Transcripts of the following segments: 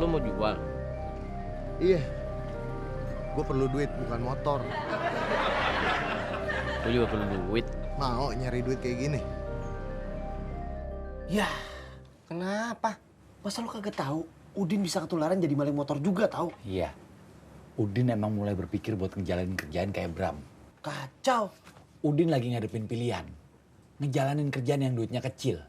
Lo mau jual? Iya. Gue perlu duit, bukan motor. Gue juga perlu duit. Mau nyari duit kayak gini? Ya, kenapa? Masa lo kagak tahu? Udin bisa ketularan jadi maling motor juga tahu? Iya. Udin emang mulai berpikir buat ngejalanin kerjaan kayak Bram. Kacau. Udin lagi ngadepin pilihan. Ngejalanin kerjaan yang duitnya kecil.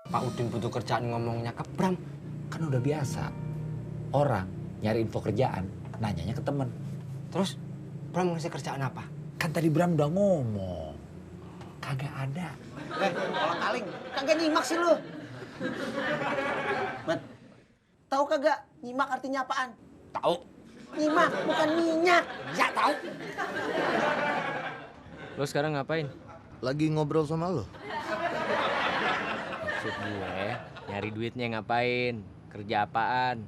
Pak Udin butuh kerjaan ngomongnya ke Bram. Kan udah biasa. Orang nyari info kerjaan, nanyanya ke temen. Terus Bram ngasih kerjaan apa? Kan tadi Bram udah ngomong. Kagak ada. Orang kaling, kagak nyimak sih lu. Mat, tahu kagak nyimak artinya apaan? Tahu. Nyimak, bukan minyak. Ya tahu. Lo sekarang ngapain? Lagi ngobrol sama lo. Maksud gue, nyari duitnya ngapain? Kerja apaan?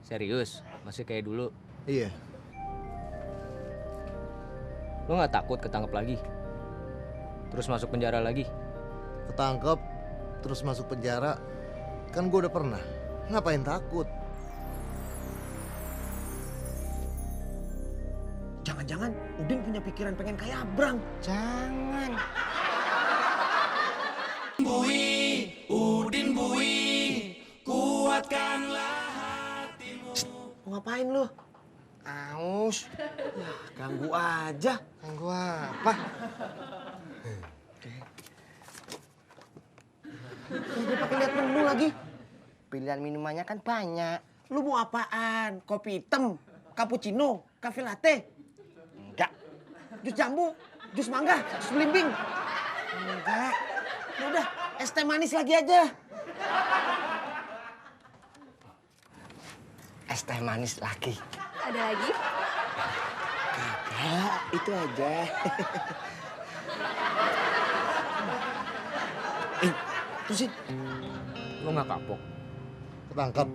Serius? Masih kayak dulu? Iya. Lo nggak takut ketangkep lagi? Terus masuk penjara lagi? Ketangkep, terus masuk penjara. Kan gue udah pernah. Ngapain takut? Jangan-jangan Udin punya pikiran pengen kayak Bram. Jangan. Udin Bui, kuatkanlah hatimu. Mau ngapain lu? Aus, Ya, ganggu aja. ganggu apa? Dia pakai lihat menu lagi. Pilihan minumannya kan banyak. Lu mau apaan? Kopi hitam, cappuccino, cafe latte, Enggak, jus jambu, jus mangga, jus belimbing. enggak. Ya udah, es teh manis lagi aja. Es teh manis lagi. Ada lagi? Ya, itu aja. Terusin. Lo nggak kapok? Ketangkep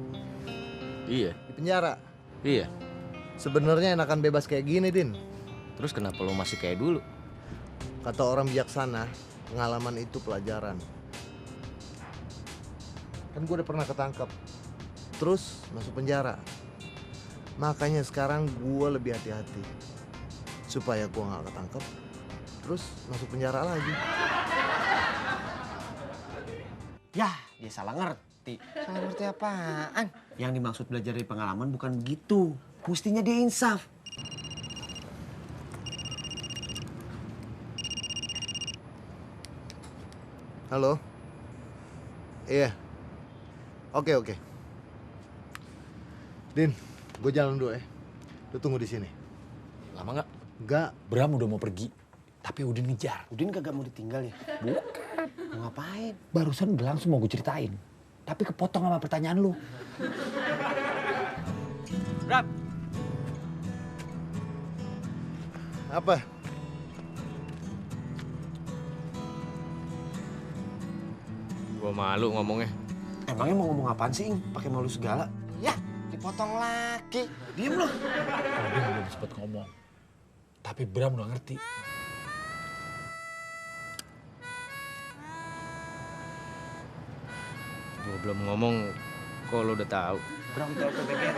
Iya. di penjara. Iya. Sebenarnya enakan bebas kayak gini, Din. Terus kenapa lo masih kayak dulu? Kata orang bijaksana, pengalaman itu pelajaran. Kan gue udah pernah ketangkep, terus masuk penjara. Makanya sekarang gue lebih hati-hati. Supaya gue gak ketangkep, terus masuk penjara lagi. Ya, dia salah ngerti. Salah ngerti apaan? Yang dimaksud belajar dari pengalaman bukan begitu. Mestinya dia insaf. Halo? Iya. Oke. Din, gue jalan dulu ya. Lu tunggu di sini. Lama nggak? Enggak, Bram udah mau pergi. Tapi Udin ngejar. Udin kagak mau ditinggal ya? Bukan. Mau ngapain? Barusan udah langsung mau gue ceritain. Tapi kepotong sama pertanyaan lu. Bram. apa? Gue malu ngomongnya. Emangnya mau ngomong apaan sih, Ing? Pakai malu segala. Ya, dipotong lagi. Diem loh. Udin belum sempet ngomong. Tapi Bram udah ngerti. Gue belum ngomong, kok lo udah tahu? Bram tau bete.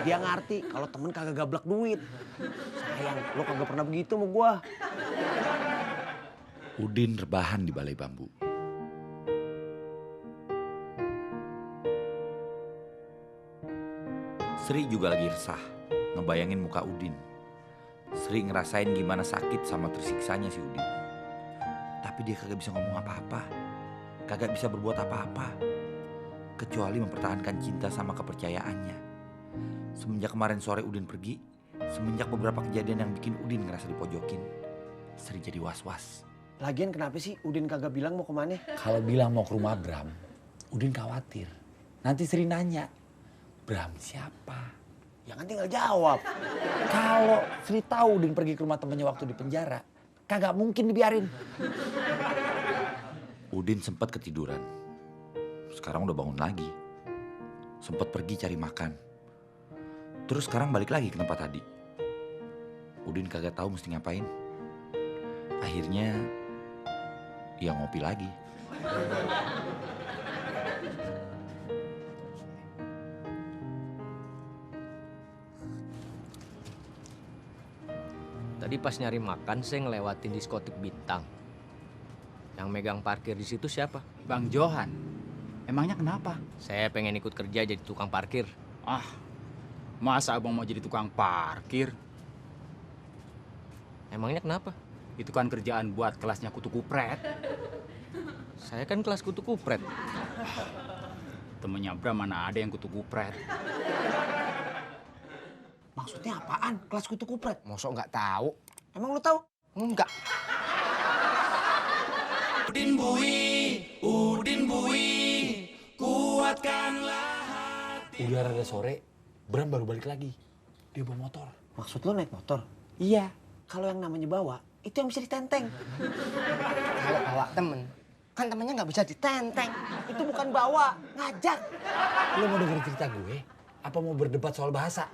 Dia ngerti kalau temen kagak gablak duit. Sayang, lo kagak pernah begitu sama gua. Udin rebahan di balai bambu. Sri juga lagi resah, ngebayangin muka Udin. Sri ngerasain gimana sakit sama tersiksanya si Udin. Tapi dia kagak bisa ngomong apa-apa. Kagak bisa berbuat apa-apa. Kecuali mempertahankan cinta sama kepercayaannya. Semenjak kemarin sore Udin pergi, semenjak beberapa kejadian yang bikin Udin ngerasa dipojokin, Sri jadi was-was. Lagian kenapa sih Udin kagak bilang mau kemana? Kalau bilang mau ke rumah Bram, Udin khawatir. Nanti Sri nanya, Bram siapa? Ya kan tinggal jawab. Kalau Sri tahu Udin pergi ke rumah temennya waktu di penjara, kagak mungkin dibiarin. Udin sempat ketiduran. Sekarang udah bangun lagi. Sempat pergi cari makan. Terus sekarang balik lagi ke tempat tadi. Udin kagak tahu mesti ngapain. Akhirnya ya ngopi lagi. Tadi pas nyari makan saya ngelewatin diskotik Bintang. Yang megang parkir di situ siapa? Bang Johan, emangnya kenapa? Saya pengen ikut kerja jadi tukang parkir. Ah, masa abang mau jadi tukang parkir? Emangnya kenapa? Itu kan kerjaan buat kelasnya kutu kupret. Saya kan kelas kutu kupret. Temennya Bram mana ada yang kutu kupret? Maksudnya apaan? Kelas kutu kupret? Mosok nggak tahu? Emang lu tahu? Enggak. Udah rada sore, Bram baru balik lagi. Dia bawa motor. Maksud lu naik motor? Iya. Kalau yang namanya bawa, itu yang bisa ditenteng. Kalau bawa temen, kan temennya nggak bisa ditenteng. Itu bukan bawa, ngajak. Lo mau denger cerita gue? Apa mau berdebat soal bahasa?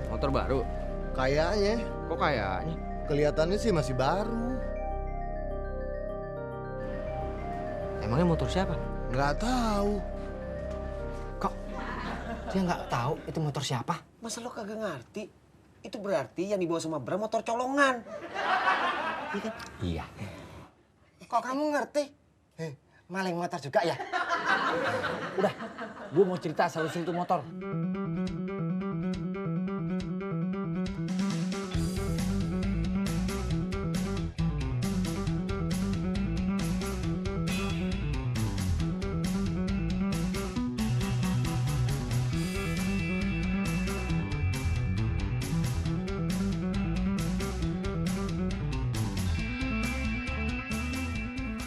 Motor baru. Kayaknya, Kok kayaknya? kelihatannya sih masih baru. Emangnya motor siapa? Nggak tahu. Kok dia nggak tahu itu motor siapa? Masa lo kagak ngerti? Itu berarti yang dibawa sama Bram motor colongan. Iya kan? Iya. Kok kamu ngerti? Maling motor juga ya? Udah, gue mau cerita asal-usul tuh motor.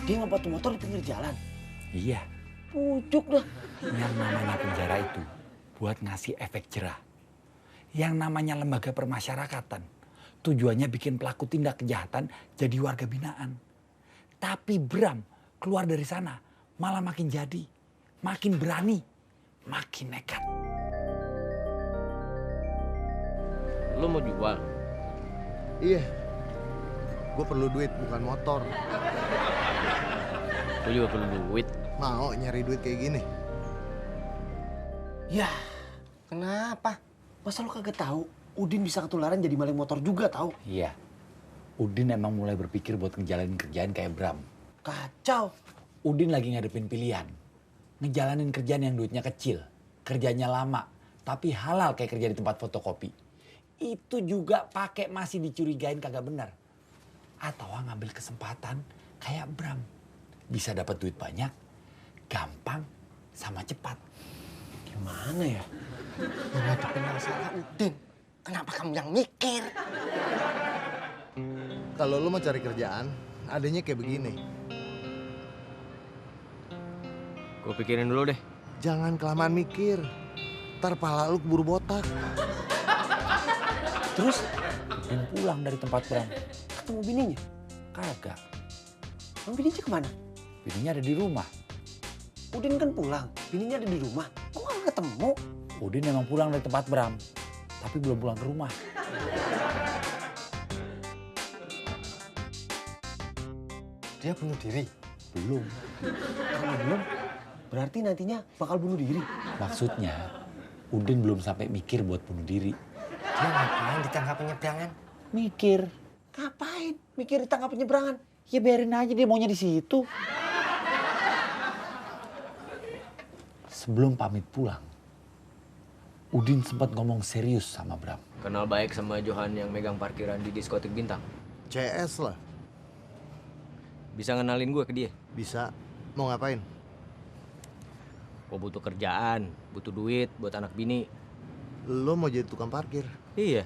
Dia ngebuat tuh motor di pinggir jalan. Iya. Pucuk dah. Yang namanya penjara itu buat ngasih efek jerah. Yang namanya lembaga permasyarakatan tujuannya bikin pelaku tindak kejahatan jadi warga binaan. Tapi Bram keluar dari sana malah makin jadi, makin berani, makin nekat. Lo mau jual? Iya. Gue perlu duit, bukan motor. Gue juga perlu duit. Mau nyari duit kayak gini. Ya, Kenapa? masa lo kagak tahu? Udin bisa ketularan jadi maling motor juga tahu. Iya, Udin emang mulai berpikir buat ngejalanin kerjaan kayak Bram. Kacau. Udin lagi ngadepin pilihan. Ngejalanin kerjaan yang duitnya kecil, kerjanya lama, tapi halal kayak kerja di tempat fotokopi. Itu juga pakai masih dicurigain kagak benar. Atau ngambil kesempatan kayak Bram. Bisa dapat duit banyak, gampang, sama cepat. Gimana ya? Menghadapin masalah Udin. Kenapa kamu yang mikir? Kalau lu mau cari kerjaan, adanya kayak begini. Gue pikirin dulu deh. Jangan kelamaan mikir. Ntar pala lu keburu botak. Terus Udin pulang dari tempat Bram. Ketemu bininya? Kagak, Emang bininya kemana? bininya ada di rumah. Udin kan pulang, bininya ada di rumah. Kok nggak ketemu? Udin emang pulang dari tempat Bram, tapi belum pulang ke rumah. Dia bunuh diri. Belum. Kalau belum, berarti nantinya bakal bunuh diri. Maksudnya, Udin belum sampai mikir buat bunuh diri. Dia ngapain ditangkap penyeberangan? Mikir. Ngapain? Mikir ditangkap penyeberangan. Ya biarin aja dia maunya di situ. Sebelum pamit pulang, Udin sempat ngomong serius sama Bram. Kenal baik sama Johan yang megang parkiran di diskotik Bintang. CS lah. Bisa ngenalin gue ke dia. Bisa. Mau ngapain? Gue butuh kerjaan, butuh duit buat anak bini. Lu mau jadi tukang parkir? Iya.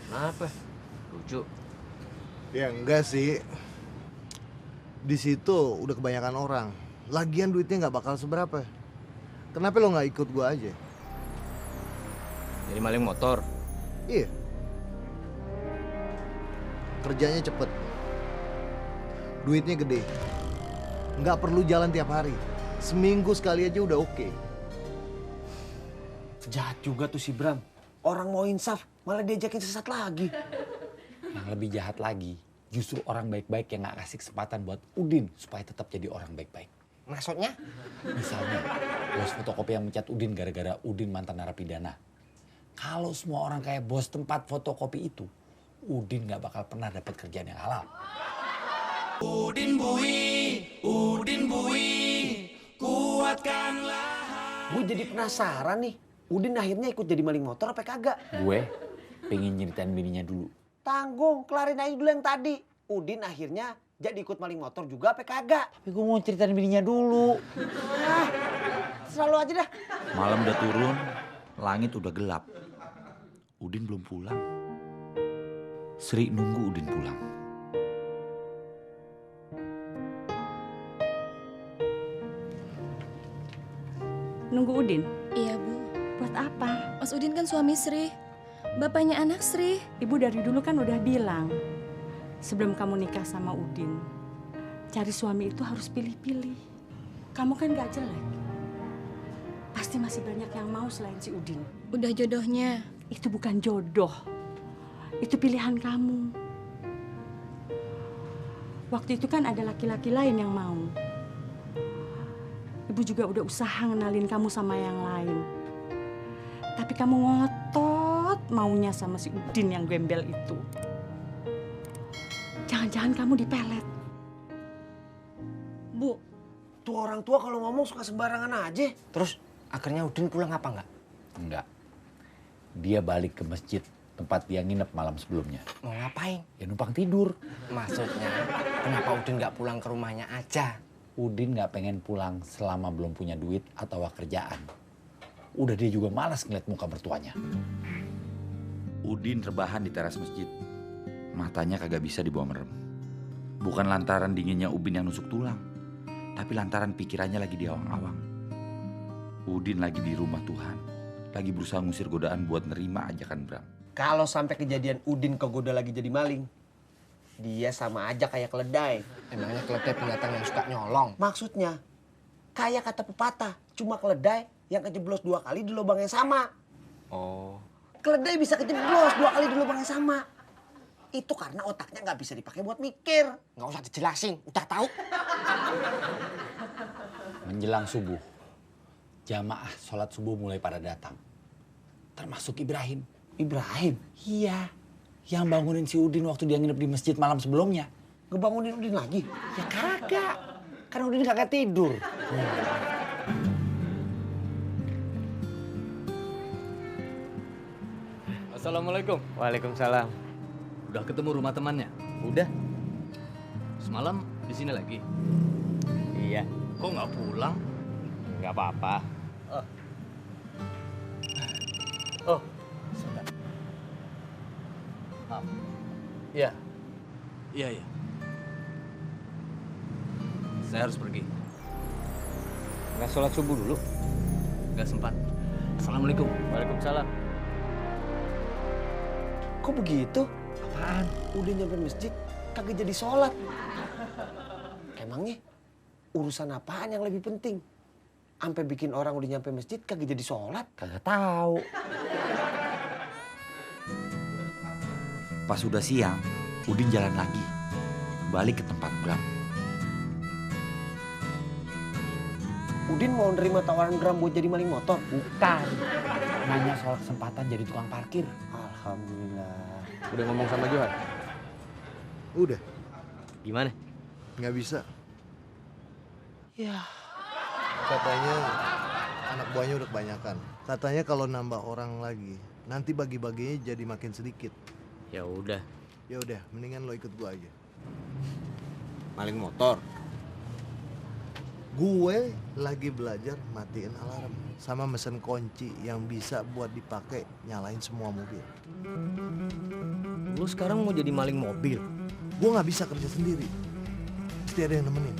Kenapa? Lucu. Ya enggak sih. Di situ udah kebanyakan orang. Lagian duitnya nggak bakal seberapa. Kenapa lo nggak ikut gua aja? Jadi maling motor. Iya. Kerjanya cepet. Duitnya gede. Nggak perlu jalan tiap hari. Seminggu sekali aja udah oke. Jahat juga tuh si Bram. Orang mau insaf malah diajakin sesat lagi. Yang lebih jahat lagi, justru orang baik-baik yang gak kasih kesempatan buat Udin supaya tetap jadi orang baik-baik. Maksudnya? Misalnya, bos fotokopi yang mencat Udin gara-gara Udin mantan narapidana. Kalau semua orang kayak bos tempat fotokopi itu, Udin gak bakal pernah dapat kerjaan yang halal. Gue jadi penasaran nih. Udin akhirnya ikut jadi maling motor apa kagak? Gue pengen nyeritain bininya dulu. Tanggung, kelarin aja dulu yang tadi. Udin akhirnya jadi ikut maling motor juga apa kagak? Tapi gue mau ceritain bininya dulu. Ah, selalu aja dah. Malam udah turun, langit udah gelap. Udin belum pulang. Sri nunggu Udin pulang. Nunggu Udin? Iya, Bu. Buat apa? Mas Udin kan suami Sri. Bapaknya anak Sri. Ibu dari dulu kan udah bilang, sebelum kamu nikah sama Udin, cari suami itu harus pilih-pilih. Kamu kan gak jelek. Pasti masih banyak yang mau selain si Udin. Udah jodohnya. Itu bukan jodoh. Itu pilihan kamu. Waktu itu kan ada laki-laki lain yang mau. Ibu juga udah usaha ngenalin kamu sama yang lain. Tapi kamu ngotot maunya sama si Udin yang gembel itu. Jangan-jangan kamu dipelet. Bu, tuh orang tua kalau ngomong suka sembarangan aja. Terus akhirnya Udin pulang apa enggak? Enggak. Dia balik ke masjid tempat dia nginep malam sebelumnya. Mau ngapain? Ya numpang tidur. Maksudnya, kenapa Udin nggak pulang ke rumahnya aja? Udin gak pengen pulang selama belum punya duit atau kerjaan. Udah dia juga malas ngeliat muka mertuanya. Udin rebahan di teras masjid. Matanya kagak bisa dibawa merem. Bukan lantaran dinginnya Ubin yang nusuk tulang, tapi lantaran pikirannya lagi di awang-awang. Udin lagi di rumah Tuhan, lagi berusaha ngusir godaan buat nerima ajakan Bram. Kalau sampai kejadian Udin kegoda lagi jadi maling, dia sama aja kayak keledai. Emangnya keledai binatang yang suka nyolong? Maksudnya, kayak kata pepatah, cuma keledai yang kejeblos 2 kali di lubang yang sama. Oh. Keledai bisa kejeblos 2 kali di lubang yang sama. Itu karena otaknya nggak bisa dipakai buat mikir. Nggak usah dijelasin, udah tahu. Menjelang subuh, jamaah sholat subuh mulai pada datang. Termasuk Ibrahim. Ibrahim, Iya, yang bangunin si Udin waktu dia nginep di masjid malam sebelumnya. ngebangunin Udin lagi. Ya kagak, kan Udin kagak tidur. Assalamualaikum. Waalaikumsalam. Udah ketemu rumah temannya? Udah? Semalam di sini lagi. Iya. Kok nggak pulang? Nggak apa-apa. Oh. Sudah. Maaf. Iya. Iya, iya. Saya harus pergi. Nggak sholat subuh dulu? Nggak sempat. Assalamualaikum. Waalaikumsalam. Kok begitu? Apaan? Udin nyampe masjid, kagak jadi sholat. Emangnya urusan apaan yang lebih penting? Sampai bikin orang udah nyampe masjid kagak jadi sholat? Kagak tahu. Pas udah siang, Udin jalan lagi. Balik ke tempat Bram. Udin mau nerima tawaran Bram buat jadi maling motor? Bukan. Nanya soal kesempatan jadi tukang parkir. Alhamdulillah. Udah ngomong sama Johan? Udah. Gimana? Nggak bisa. Ya. Katanya anak buahnya udah kebanyakan. Katanya kalau nambah orang lagi, nanti bagi-baginya jadi makin sedikit. Ya udah. Ya udah, mendingan lo ikut gua aja. Maling motor? Gue lagi belajar matiin alarm sama mesin kunci yang bisa buat dipakai nyalain semua mobil. Lu sekarang mau jadi maling mobil? Gue nggak bisa kerja sendiri. Mesti ada yang nemenin.